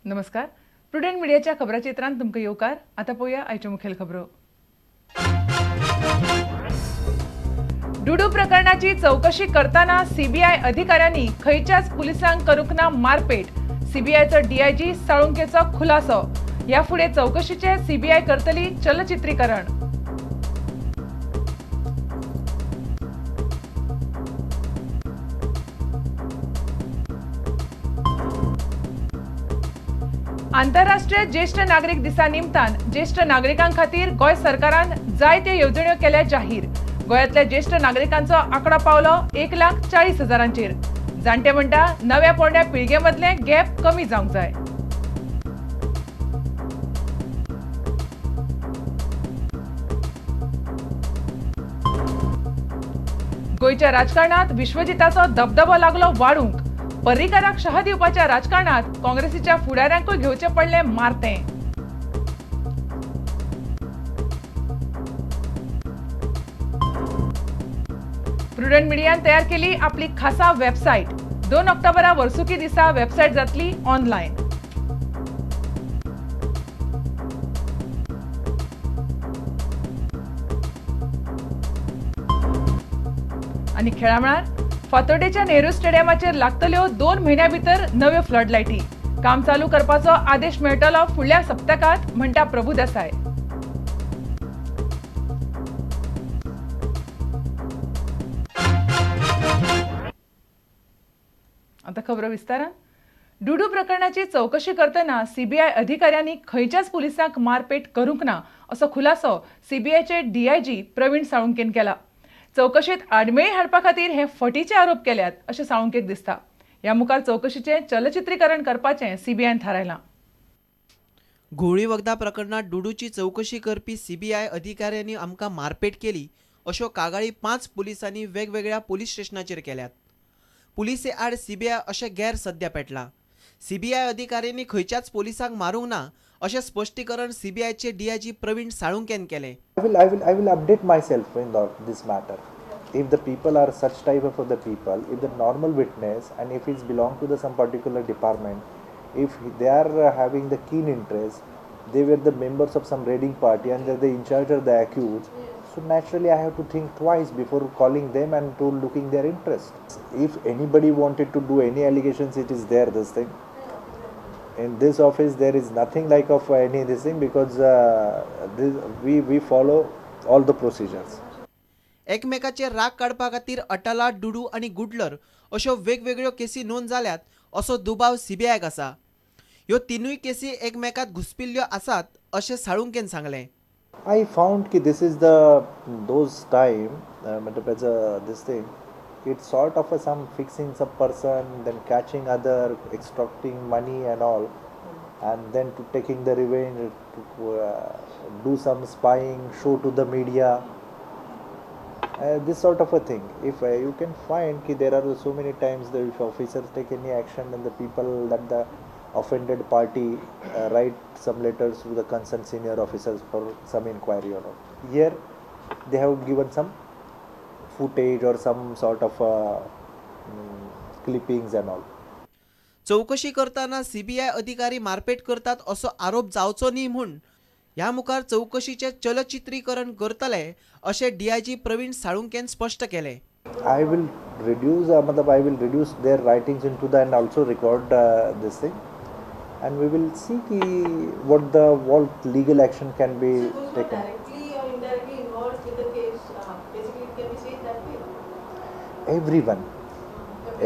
नमस्कार, प्रुडंट मीडियाच्या खबराचित्रांत तुमकां येवकार. आतां पळोवया आयच्यो मुखेल खबरो. डुडू प्रकरणाची चौकशी करताना सीबीआय अधिकाऱ्यांनी खंयच्याच पुलिसांक करूंक ना मारपेट. सीबीआयचो डीआयजी साळुंकेचो खुलासो. ह्या फुडें चौकशीचे सीबीआय करतली चलचित्रीकरण. आंतरराष्ट्रीय ज्येष्ठ नागरीक दिसा निमतान ज्येष्ठ नागरिकां खातीर गोंय सरकारान जायत्यो येवजण्यो केल्या जाहीर. गोंयांतल्या ज्येष्ठ नागरिकांचो आंकडो पावलो 1,40,000. जाणटे म्हणटा नव्या पोरण्या पिळगे मदले गॅप कमी जावंक जाय. गोंयच्या राजकारणात विश्वजिताचो दबदबो लागलो वाडूंक. पर्रीकाराक शह दिवपाच्या राजकारणात काँग्रेसीच्या फुडाऱ्यांकूय घेवचें पडलें मारतें. प्रुडंट मीडियान तयार केली आपली खासा वेबसायट. 2 ऑक्टोबरा वर्सुकी दिसा वेबसायट जातली ऑनलायन. आनी खेळा मळार फातोर्डेच्या नेहरू स्टेडियमाचेर लागतल्यो 2 म्हयन्या भितर नव्यो फ्लड लायटी. काम चालू करपाचो आदेश मेळटलो फुडल्या सप्तकांत, म्हणटा प्रभुदेसाय. आता खबरो विस्तारान. डुडू प्रकरणाची चौकशी करतना सीबीआय अधिकाऱ्यांनी खंयच्याच पुलिसांक मारपेट करूंक ना असो खुलासो सीबीआयचे डीआयजी प्रवीण साळुंकेन केला. चौकशीत आडमेळी हाडपा खातीर हे फटीचे आरोप केल्यात अशें साळुंकेक दिसता. ह्या मुखार चौकशीचें चलचित्रीकरण करपाचें सीबीआयन थारायलां. घुंवळी वखदां प्रकरणांत डुडूची चौकशी करपी सीबीआय अधिकाऱ्यांनी आमकां मारपेट केली अश्यो कागाळी 5 पुलिसांनी वेगवेगळ्या पुलीस स्टेशनाचेर केल्यात. पुलिसे आड सीबीआय अशें गैर सद्या पेटलां. सीबीआय अधिकाऱ्यांनी खंयच्याच पोलिसांक मारूंक ना अशें स्पश्टीकरण सीबीआयचे डीआयजी प्रवीण साळुंकेन केलें. I will update myself in this matter. If the people are such type of the people, if the normal witness and if it's belong to the some particular department, if they are having the keen interest, they were the members of some raiding party and they are the in charge of the accused, so naturally I have to think twice before calling them and to looking their interest. If anybody wanted to do any allegations, it is there this thing. In this office there is nothing like of any this thing because this, we follow all the procedures. एकमेकाचेर राग काडपा खातीर अटाला, डुडू आनी गुडलर अश्यो वेगवेगळ्यो केसी नोंद जाल्यात असो दुबाव सीबीआयक आसा. ह्यो 3 केसी एकमेकांत घुसपिल्ल्यो आसात अशें साळुंकेन सांगलें. I found की this is the those time मतलब as a this thing it's sort of a some fixing some person, then catching other, extracting money and all, and then to taking the revenge, to do some spying, show to the media. This sort of a thing. If you can find ki there are so many times the if officers take any action and the people that the offended party write some letters to the concerned senior officers for some inquiry or not. Here they have given some footage or some sort of clippings and all. चौकशी करताना CBI अधिकारी मारपेट करतात असो आरोप जावचो न्ही म्हूण ह्या मुखार चौकशीचे चलचित्रीकरण करतले अशें डीआयजी प्रवीण साळुंकेन स्पश्ट केलें. I will reduce मतलब I will reduce their writings into the and also record this thing and we will see ki what legal action can be taken. Directly or indirectly involved with the case, basically it can be said that way.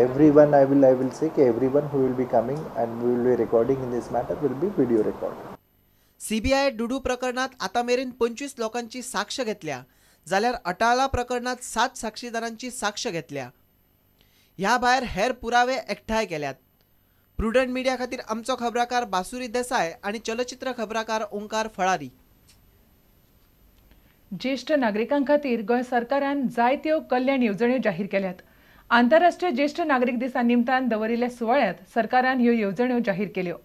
Everyone I will say ki everyone who will be coming and we will be recording in this matter will be video recorded. CBI डुडू प्रकरणात आतां मेरेन 25 लोकांची साक्ष घेतल्या, जाल्यार अटाळा प्रकरणात 7 साक्षीदारांची साक्ष घेतल्या. ह्या भायर हेर पुरावे एकठांय केल्यात. प्रुडंट मिडिया खातीर आमचो खबराकार बासुरी देसाय आनी चलचित्र खबराकार ओंकार फळारी. ज्येष्ठ नागरिकां खातीर गोंय सरकारान जायत्यो कल्याण येवजण्यो जाहीर केल्यात. आंतरराष्ट्रीय ज्येष्ठ नागरीक दिसा निमतान दवरिल्ल्या सुवाळ्यांत सरकारान ह्यो येवजण्यो जाहीर केल्यो.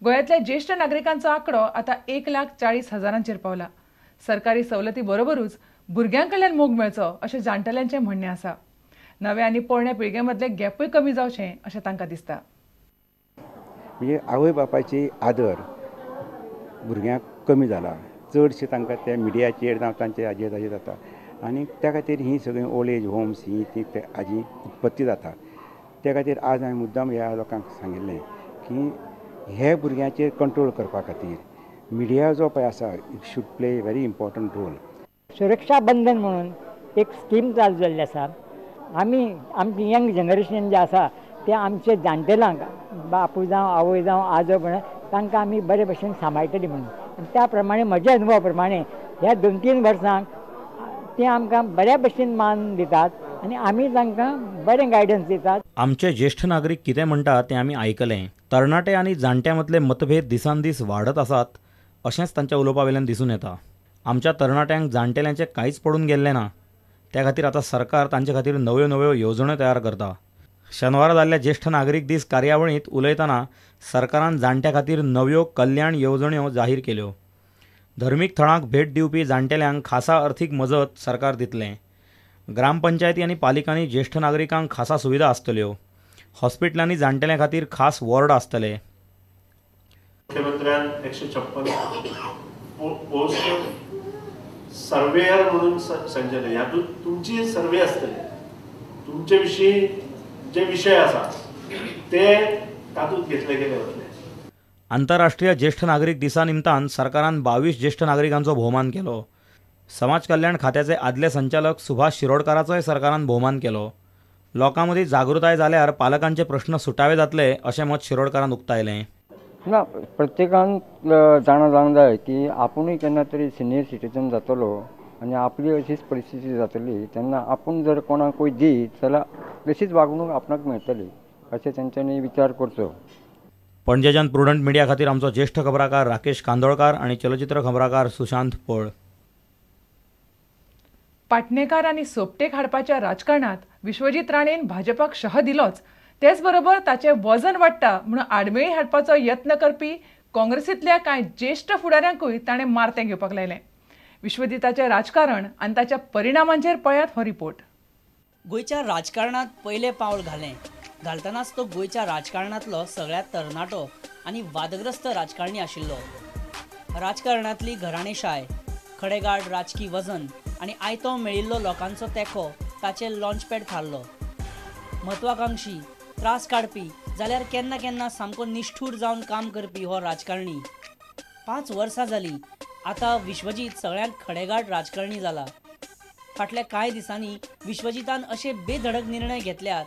गोंयांतल्या ज्येष्ठ नागरिकांचो आंकडो आतां 1,40,000 पावला. सरकारी सवलती बरोबरूच भुरग्यां कडल्यान मोग मेळचो अशें जाणटेल्यांचें म्हणणें आसा. नव्या आनी पोरण्या पिळगे मदले गॅपूय कमी जावचें अशें तांकां दिसता. म्हणजे आवय बापायची आदर भुरग्यांक कमी जाला, चडशे तांकां त्या मिडियाचेर जावं तांचे हाजेर ताजेर जाता आनी त्या खातीर ही सगळीं ओल्ड एज होम्स ही ती हाजी उत्पत्ती जाता. त्या खातीर आज हांवें मुद्दाम ह्या लोकांक सांगिल्लें की हे भुरग्यांचेर कंट्रोल करपा खातीर मिडिया जो पळय आसा it should play a very important role. Suraksha Bandhan म्हणून एक स्कीम चालू जाल्ली आसा. आमी आमची यंग जनरेशन जे आसा ते आमचे जाणटेल्यांक बापूय जावं आवय जावं आजो म्हणून तांकां आमी बरे भशेन सांबाळटली म्हणून, आनी त्या प्रमाणे म्हज्या अनुभवा प्रमाणे ह्या 2-3 वर्सांक ते आमकां बऱ्या भशेन मान दितात आनी आमी तांकां बरें गायडन्स दितात. आमचे ज्येष्ठ नागरीक कितें म्हणटा तें आमी आयकलें. तरणाटे आनी जाणट्यां मदले मतभेद दिसान दीस वाडत आसात अशेंच तांच्या उलोवपा वयल्यान दिसून येता. आमच्या तरणाट्यांक जाणटेल्यांचें कांयच पडून गेल्लें ना. त्या खातीर आतां सरकार तांचे खातीर नव्यो नव्यो येवजण्यो तयार करता. शेनवारा जाल्ल्या ज्येष्ठ नागरीक दीस कार्यावळींत उलयतना सरकारान जाणट्यां खातीर नव्यो कल्याण येवजण्यो जाहीर केल्यो. धर्मीक थळांक भेट दिवपी जाणटेल्यांक खासा अर्थीक मजत सरकार दितलें. ग्रामपंचायती आनी पालिकांनी ज्येष्ठ नागरिकांक खासा सुविधा आसतल्यो. हॉस्पिटलांनी जाणटेल्यां खातीर खास वॉर्ड आसतले. मुख्यमंत्र्यान 156 पोस्ट सर्वेयर म्हणून संजय हातूंत तुमची सर्वे आसतली, तुमचे विशीं जे विशय आसा ते तातूंत घेतले गेले वतले. आंतरराष्ट्रीय ज्येष्ठ नागरीक दिसा निमतान सरकारान 22 ज्येष्ठ नागरिकांचो भोवमान केलो. समाज कल्याण खात्याचे आदले संचालक सुभाष शिरोडकाराचोय सरकारान भोवमान केलो. लोकां मदीं जागृताय जाल्यार पालकांचे प्रश्न सुटावे जातले अशें मत शिरोडकारान उक्तायलें. ना, प्रत्येकान जाणा जावंक जाय की आपुणूय केन्ना तरी सिनियर सिटीजन जातलो आनी आपली अशीच परिस्थिती जातली, तेन्ना आपूण जर कोणाकूय दीत जाल्यार तशीच वागणूक आपणाक मेळटली अशें तेंच्यांनी विचार करचो. पणजेच्यान प्रुडंट मिडिया खातीर आमचो ज्येष्ठ खबराकार राकेश कांदोळकार आनी चलचित्र खबराकार सुशांत पळ. पाटणेकार आनी सोपटेक हाडपाच्या राजकारणात विश्वजीत राणेन भाजपाक शह दिलोच, तेच बरोबर ताचें वजन वाडटा म्हणून आडमेळी हाडपाचो यत्न करपी काँग्रेसींतल्या कांय ज्येष्ठ फुडाऱ्यांकूय ताणें मारतें घेवपाक लायलें. विश्वजिताचें राजकारण आनी ताच्या परिणामांचेर पळयात हो रिपोर्ट. गोंयच्या राजकारणांत पयलें पावल घालें, घालतनाच तो गोंयच्या राजकारणांतलो सगळ्यांत तरणाटो आनी वादग्रस्त राजकारणी आशिल्लो. राजकारणांतली घराणेशाय, खडेगाड राजकी वजन आनी आयतो मेळिल्लो लोकांचो तेंको ताचें लॉन्चपॅड थारलो. म्हत्वाकांक्षी, त्रास काडपी जाल्यार केन्ना केन्ना सामको निश्ठूर जावन काम करपी हो राजकारणी. 5 वर्सां जालीं आतां विश्वजीत सगळ्यांत खडेगाड राजकारणी जाला. फाटल्या कांय दिसांनी विश्वजितान अशे बेधडक निर्णय घेतल्यात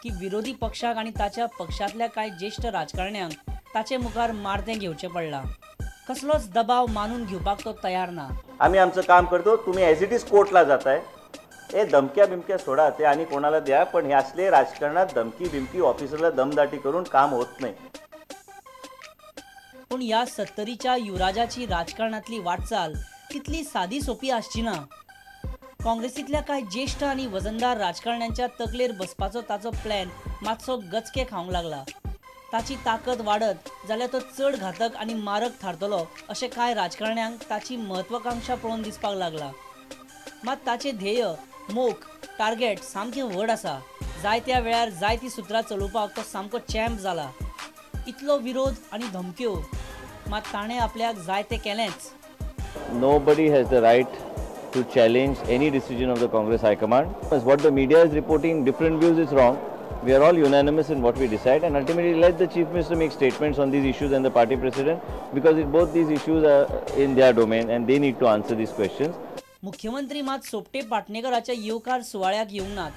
की विरोधी पक्षाक आनी ताच्या पक्षांतल्या कांय ज्येष्ठ राजकारण्यांक ताचे मुखार मारतें घेवचें पडलां. कसलोच दबाव मानून घेवपाक तो तयार ना. आमी आमचं काम करतो, तुम्ही एज it is कोर्टला जाताय, हे धमक्या बिमक्या सोडा, ते आणि कोणाला द्या, पण हे असले राजकारणात धमकी बिमकी ऑफिसरला दमदाटी करून काम होत नाही. पूण ह्या 70च्या युवराजाची राजकारणांतली वाटचाल तितली सादी सोपी आसची ना. काँग्रेसींतल्या कांय ज्येष्ठ आनी वजनदार राजकारण्यांच्या तकलेर बसपाचो ताचो प्लॅन मातसो गचके खावंक लागला. ताची ताकद वाडत जाल्यार तो चड घातक आनी मारक थारतलो अशें कांय राजकारण्यांक ताची म्हत्वाकांक्षा पळोवन दिसपाक लागला. मात ताचें ध्येय, मोख, टार्गेट सामकें व्हड आसा. जायत्या वेळार जायतीं सुत्रां चलोवपाक तो सामको चॅम्प जाला. इतलो विरोध आनी धमक्यो, मात ताणें आपल्याक जाय तें केलेंच. Nobody has the right to challenge any decision of the Congress High Command. As what the media is reporting, different views is wrong. We are all unanimous in what we decide, and ultimately let the Chief Minister make statements on these issues and the party president, because both these issues are in their domain and they need to answer these questions. मुख्यमंत्री मात सोपटे पाटणेकराच्या येवकार सुवाळ्याक येवंक नात.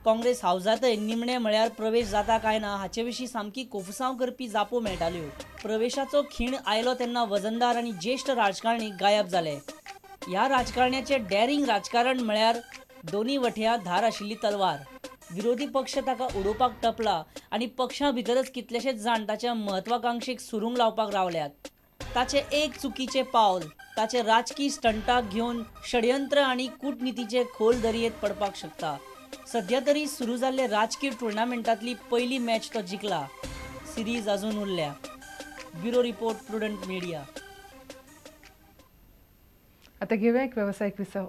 काँग्रेस हावजांतय निमणे म्हळ्यार प्रवेश जाता काय ना हाचे विशीं सामकी कोफुसांव करपी जापो मेळटाल्यो. प्रवेशाचो खीण आयलो तेन्ना वजनदार आनी ज्येश्ठ राजकारणी गायब जाले. ह्या राजकारण्याचें डॅरिंग राजकारण म्हळ्यार दोनी वठ्या धार आशिल्ली तलवार. विरोधी पक्ष ताका उडोवपाक टपला आनी पक्षां भितरच कितलेशेच जाण ताच्या महत्वाकांक्षेक सुरूंग लावपाक रावल्यात. ताचें एक चुकीचें पावल ताचे राजकी स्टंटाक घेवन षडयंत्र आनी कूटनितीचे खोल दरयेंत पडपाक शकता. सध्या तरी सुरू जाल्ले राजकी टुर्नामेंटांतली पयली मॅच तो जिखला. सिरीज अजून उरल्या. Bureau report, Prudent Media. आता घेऊया एक व्यावसायिक विसव.